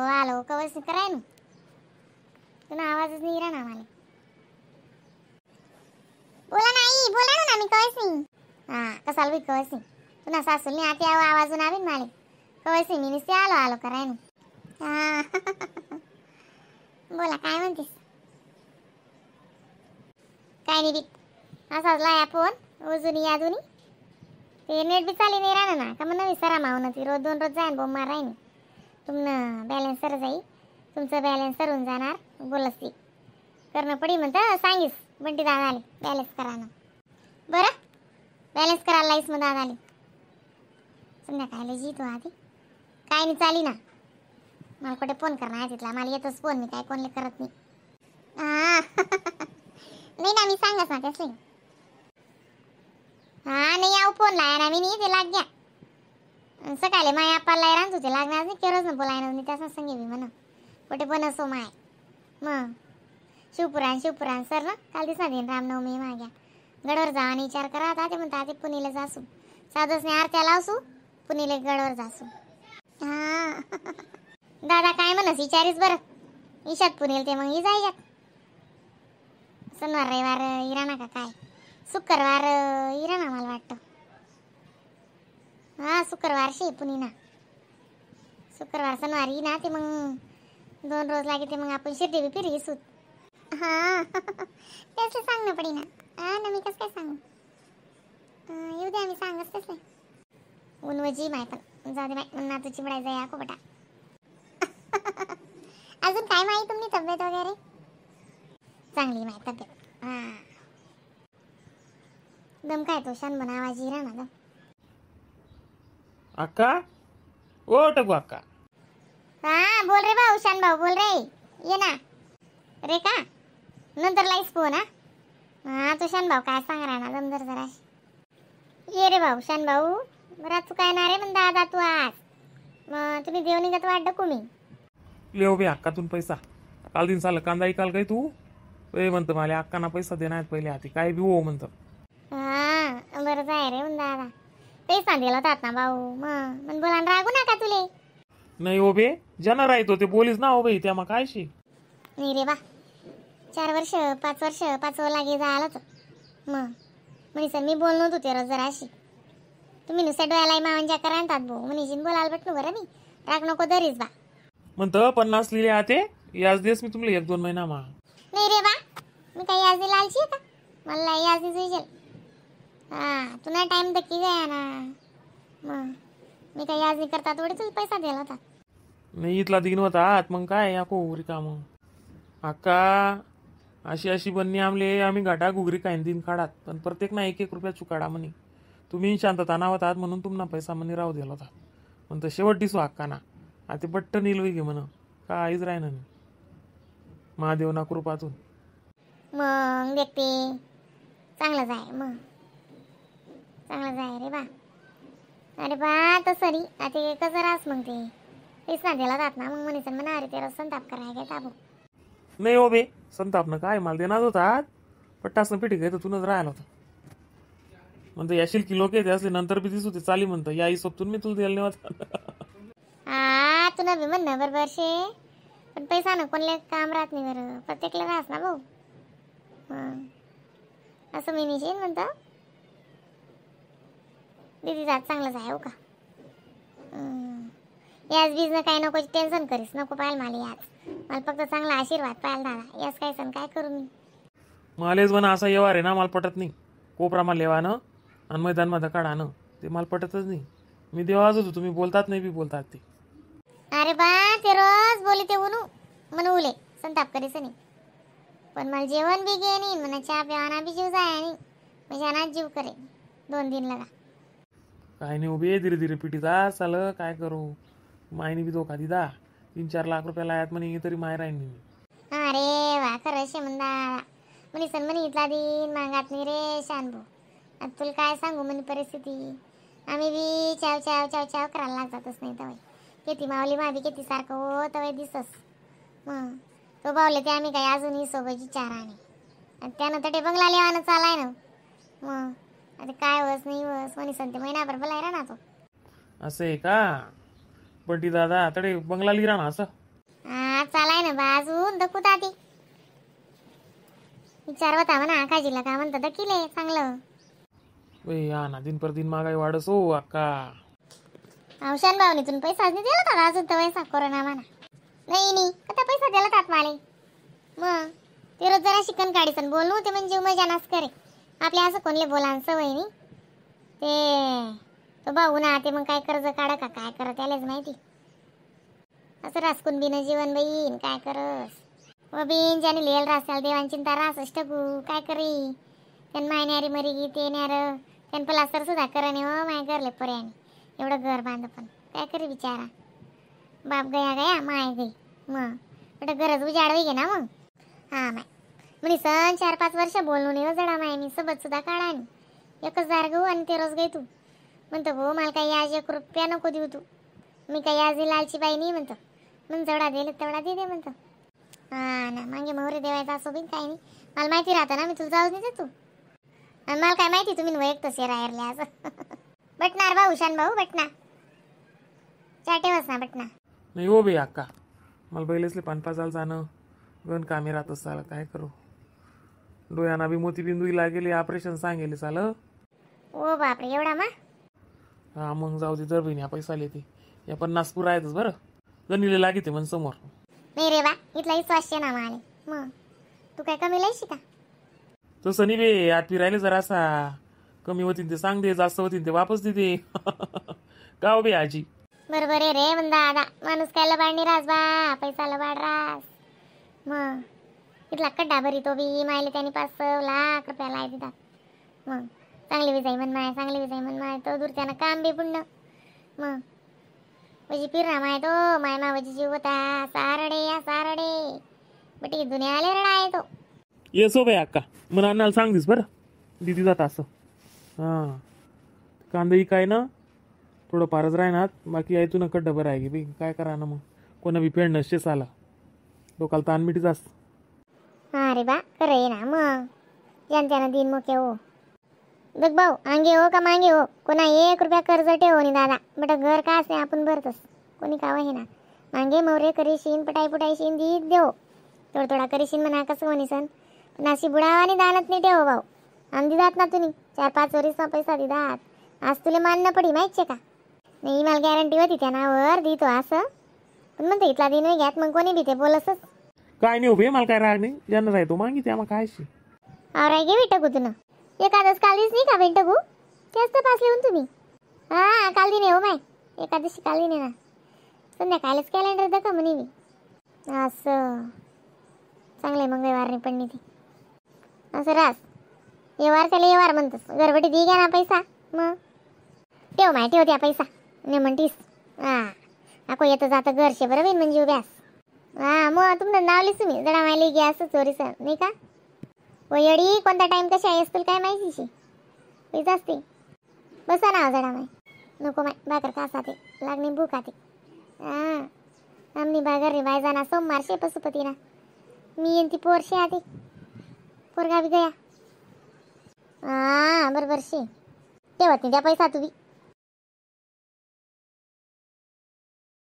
आलो कवच कराय ना तुला आवाजच नाही राहणार मला. बोला नाही बोला ना मी कवच नाही. हा कसाल बी कवच नाही तुला सासूल नाही आते आवाजून आवीन मला कवच नाही मी नुसते आलो आलो कराय ना. हा बोला काय म्हणतेस? काय नाही बी असाच लाया फोन उजुनी अजूनी ते नेट बी चाली नाही राहणार ना का मग नवी सरा मावून ती रोज दोन रोज जाईन बोंब मारायनी तुमनं बॅलन्स सर जाई तुमचं बॅलन्स सरून जाणार बोलस ती करणं पडी म्हणतं सांगीस बंटी दादा आले बॅलन्स करा ना बरं बॅलन्स करायला लाईस मग दादा आले संध्याकाळला जी तू आधी काय नाही चाली ना मला कुठे फोन करणार तिथला मला येतच फोन मी काय कोणले करत नाही. हा नाही ना मी सांगच ना त्यासले. हा नाही आऊ फोन लाया ना मी नाही ते लाग घ्या सकाळी माय आपल्याला लाय राहतो ते लागणार नाही केरच ना बोलायला नाही त्यास संगे मी म्हणा कुठे पण असो माय मग शिवपुराण शिवपुराण सर ना काल दिसणार दिन रामनवमी माग्या गडवर जा आणि विचार करा आता ते म्हणता ते पुणेला जासू साधच नाही आरत्या लावसू पुणेला गडवर जासू. हा दादा काय म्हणस विचारीस बरं ईशात पुणेल ते मग जायच्यात शनिवार रविवार इराणा का काय शुक्रवार इराणा मला वाटतं. हा शुक्रवार शे पुणे ना शुक्रवार शनिवार ये ना ते मग दोन रोज लागे ते मग आपण शिर्डी बी फिरी सूत. हा त्यासले सांग ना पडी ना. हा ना मी कसं काय सांगू येऊ द्या मी सांगच तसले उनवजी माय पण जाऊ दे माय म्हणून तू चिमडायचा या कोबटा. अजून काय माहिती तुमची तब्येत वगैरे चांगली माय तब्येत? हा दम काय तो शान म्हणा आवाज राहणार दम. अक्का ओ टकू अक्का. हा बोल रे भाऊ शान भाऊ बोल रे ये ना रे का नंतर लाईस फोन. हा हा तो शान भाऊ काय सांग राहणार दमदर जरा ये रे भाऊ शान भाऊ बरा तू काय ना रे म्हण दादा तू आज मग तुम्ही देव निघत वाट डकू मी लेव बे अक्कातून पैसा काल दिन चाल कांदा इकाल काय तू ए म्हणतं मला अक्कांना पैसा देणार पहिले आधी काय बी हो म्हणतं. हा बरं जाय रे म्हण दादा पैसा दिला होतात ना भाऊ मग मन बोला रागू नका तुले. नाही हो बे ज्यांना राहतो ते बोलीस ना हो बाई त्या मग काय शी नाही रे बा 4 वर्ष 5 वर्ष 5 लागे झालं मग म्हणे सर मी बोललो होतो ते रोज जराशी तुम्ही नुसत्या डोळ्याला मावंजा करा भाऊ म्हणीशीन बोलायला बटणू बरं मी राग नको धरीस बा म्हणतं 50 लिहिले आते याच दिवस मी तुम्हाला 1-2 महिना मा. नाही रे बा मी काही याच लालची आहे का मला याच दिवस हा तुला टाइम दक्की गया ना मग मी काही याच नाही करता थोडी तुला पैसा दिला होता. नाही इथला दिन होता मग काय या को रिकाम अक्का अशी अशी बनणी आमले आम्ही गाठा घुगरी काय दिन काढात पण प्रत्येक ना 1-1 रुपया चुकाडा म्हणे तुम्ही शांतता नावतात म्हणून तुम्हाला पैसा म्हणे राहू दिला होता म्हणतं शेवट दिसू अक्का ना आता बट्ट निलवी घे म्हण काहीच राही ना महादेवना कृपातून मग देखते चांगलंच आहे मग चांगलंच आहे रे बा. अरे बा तसं नाही आता कसं राहस मग ते पैसा दिला जात ना मग म्हणे म्हणा अरे ते संताप कराय काय ताबू. नाही हो बे संताप ना काय मला देणार होता पट्टास पिठी घेत तुनच राहिला होता म्हणतं याशील की लोक येते असले नंतर बी दिसू ते चाली म्हणतं या सोबतून मी तुला द्यायला नाही होता. हा तुला बी म्हणणं बरोबर शे पण पैसा ना कोणले काम राहत नाही बरं प्रत्येकला राहस ना भाऊ असं मी निशेन म्हणतं दीदी जात चांगलंच आहे हो का याच बीज ना काय नको टेन्शन करीस नको पाहिलं मला याच मला फक्त चांगला आशीर्वाद पाहिला दादा याच काय सण काय करू मी. मलाच म्हणा असा येवा रे ना मला पटत नाही कोपरा मला लेवा ना आणि मैदान मध्ये काढा ना ते मला पटतच नाही मी देवाच होतो तुम्ही बोलतात नाही बी बोलतात ते. अरे बा ते रोज बोली ते उनू म्हणू उले संताप करीस नाही पण मला जेवण बी घे नाही म्हणा चहा प्यावाना बी जीव जाय नाही म्हणजे जीव करे 2 दिन लगा. काय नाही उभे धीरे धीरे पिटी जा चाल काय करू मायनी बी धोका दिदा 3-4 लाख रुपया लायात म्हणे तरी माय राहीन मी. अरे वा खरं शे म्हणदा म्हणे सण म्हणे इथला दिन मागात नाही रे शानभू आता तुला काय सांगू म्हणे परिस्थिती आम्ही बी चाव चाव चाव चाव करायला लागतातच नाही तवय किती मावली मावी किती सारखं हो तवय दिसस मग तो बावले ते आम्ही काही अजूनही सोबत चार आणि त्यानं तर ते बंगला लेवानं चालाय ना मग आता काय वस नाही वस म्हणे संते महिनाभर बोलाय ना तो. असं आहे का बंटी दादा तडे बंगला लिरा ना असं? चालाय ना बा अजून दखूत आधी विचारवता म्हणा आकाजीला का म्हणतं दखिले चांगलं. बाई हा ना दिन पर दिन महागाई वाढस हो अक्का. औषण भावनीतून पैसाच नाही दिला होता अजून तर वैसा कोरोना म्हणा. नाही नाही आता पैसा दिला तात माले. मग ते रोज जरा शिकन काढीसन बोलणं होते म्हणजे मजा नाच करे आपल्या असं कोणले बोलान सवय नाही. ते तो भाऊ ना ते मग काय कर्ज काढ का काय करत त्यालाच माहिती. असं रासकून बिन जीवन बहीण काय करस व बिन ज्याने लिहिलं रासाल देवान चिंता रासच ठगू काय करी. त्यान माय न्यारी मरी गी ते न्यार त्यान प्लास्टर सुद्धा करणे हो माय घरले पर्याने एवढं घर बांध पण काय करी बिचारा. बाप गया गया माय गई मग एवढं गरज उजाडवी गे ना मग. हा माय म्हणे सण 4-5 वर्ष बोलून नाही जडा माय मी सोबत सुद्धा काढा आणि 1,000 गहू आणि ते रोज गई तू म्हणतो भाऊ मला काही आज 1 रुपया नको देऊ तू, मी काही आज लालची बाई नाही म्हणतो. मग जेवढा दिले तेवढा दे दे म्हणतो. हा ना मागे मोहरे देवायचा असो बिन काही नाही मला माहिती राहतं ना मी तुला जाऊच नाही तू आणि मला काय माहिती तुम्ही वैयक्त तसे राहिरले असं. बटणार भाऊ शान भाऊ बटना चाटेवच ना बटना. नाही हो बे अक्का मला पहिलेच पानपाजाला जाणं गण कामे राहत चाल काय करू. डोळ्यांना बी मोतीबिंदू लागेली ऑपरेशन सांगेल चाल. ओ बापरे एवढा मा. हा मग जाऊ दे दर बहिणी पैसा आले ते या 50 पुरा आहेतच बरं गणिले लागते म्हण समोर. नाही रे बा इथला विश्वास ना माले मग तू काय कमी लयशी का. तसं नाही बे आत फिरायला जरा असा कमी होतीन ते सांग दे जास्त होतीन ते वापस दे का हो बे आजी. बरोबर आहे रे म्हण दादा माणूस काय लबाड नाही रास बा पैसा लबाड रास. मग इथला खड्डा भरी तो बी मायले त्याने 5 लाख रुपया लाय देतात. मग चांगली विजाई म्हण माय चांगली विजाई म्हण माय तो दूर त्यानं काम बी पुण्य. मग वजी फिरणा माय तो माय मावजी जीव होता सारडे या सारडे बटी दुनियाले रडा आहे तो. येसो बाई अक्का मग अण्णाला सांग दिस बरं दिदी जात असं. हां कांदाही काय ना थोडं फारच राहणार बाकी आहे तू ना खड्डा बरं आहे की बाई काय करा ना मग कोणा बी पेड नसते साला डोकाला ताण मिठी जास्त. हा रे बा खरं आहे ना मग ज्यानं त्यानं दिन मोके हो बघ भाऊ अंगे हो का मांगे हो कोणा 1 रुपया कर्ज ठेव नी दादा बट घर का असे आपण भरतस कोणी का आहे ना मांगे मोरे करीशीन पटाई पुटाईशीन दीत देव थोडा थोडा करीशीन म्हणा कसं कोणी सण पण अशी बुडावानी दानत नाही ठेव भाऊ आम दिदात ना तुम्ही 4-5 वरीसमा पैसा दिदात आज तुला मानणं पडी माहिती का. नाही मला गॅरंटी होती त्या नावावर देतो असं पण म्हणतो इथला दिन घ्यात मग कोणी बी ते बोलसच काय नाही उभे मला काय राग नाही ज्यांना राहतो मागे त्या मग काय आवराय घे बेटा तुला एकादस काल दिस नाही का बेंटगू त्याच तपास लिहून तुम्ही. हा काल दिन हो माय एकादशी काल दिन ना संध्याकाळीच कॅलेंडर दाखवा म्हणे मी असं चांगलं आहे मंगळवारने पडणी ती असं रास येवार त्याला येवार म्हणतोस गरबटी दे घ्या ना पैसा मग ठेव माय ठेव त्या पैसा नाही म्हणतीस. हा ako येतं जातं घरशे बरं बिन म्हणजे उभ्यास. हा मग तुमचं नावलीच तुम्ही जरा मायली घ्या असं चोरीचं नाही का. वयडी कोणता टाईम कशी आहेस तुला काय माहितीशी वीज असते बसा ना जरा माय नको माय भाकर का ते लागणी भूक आते. हां आमनी बागर रे बाय जाणार सोमवार शे पशुपती ना मी येईन ती पोरशे आते पोरगा बी गया. हां बरोबर शे ठेवत नाही त्या पैसा तुम्ही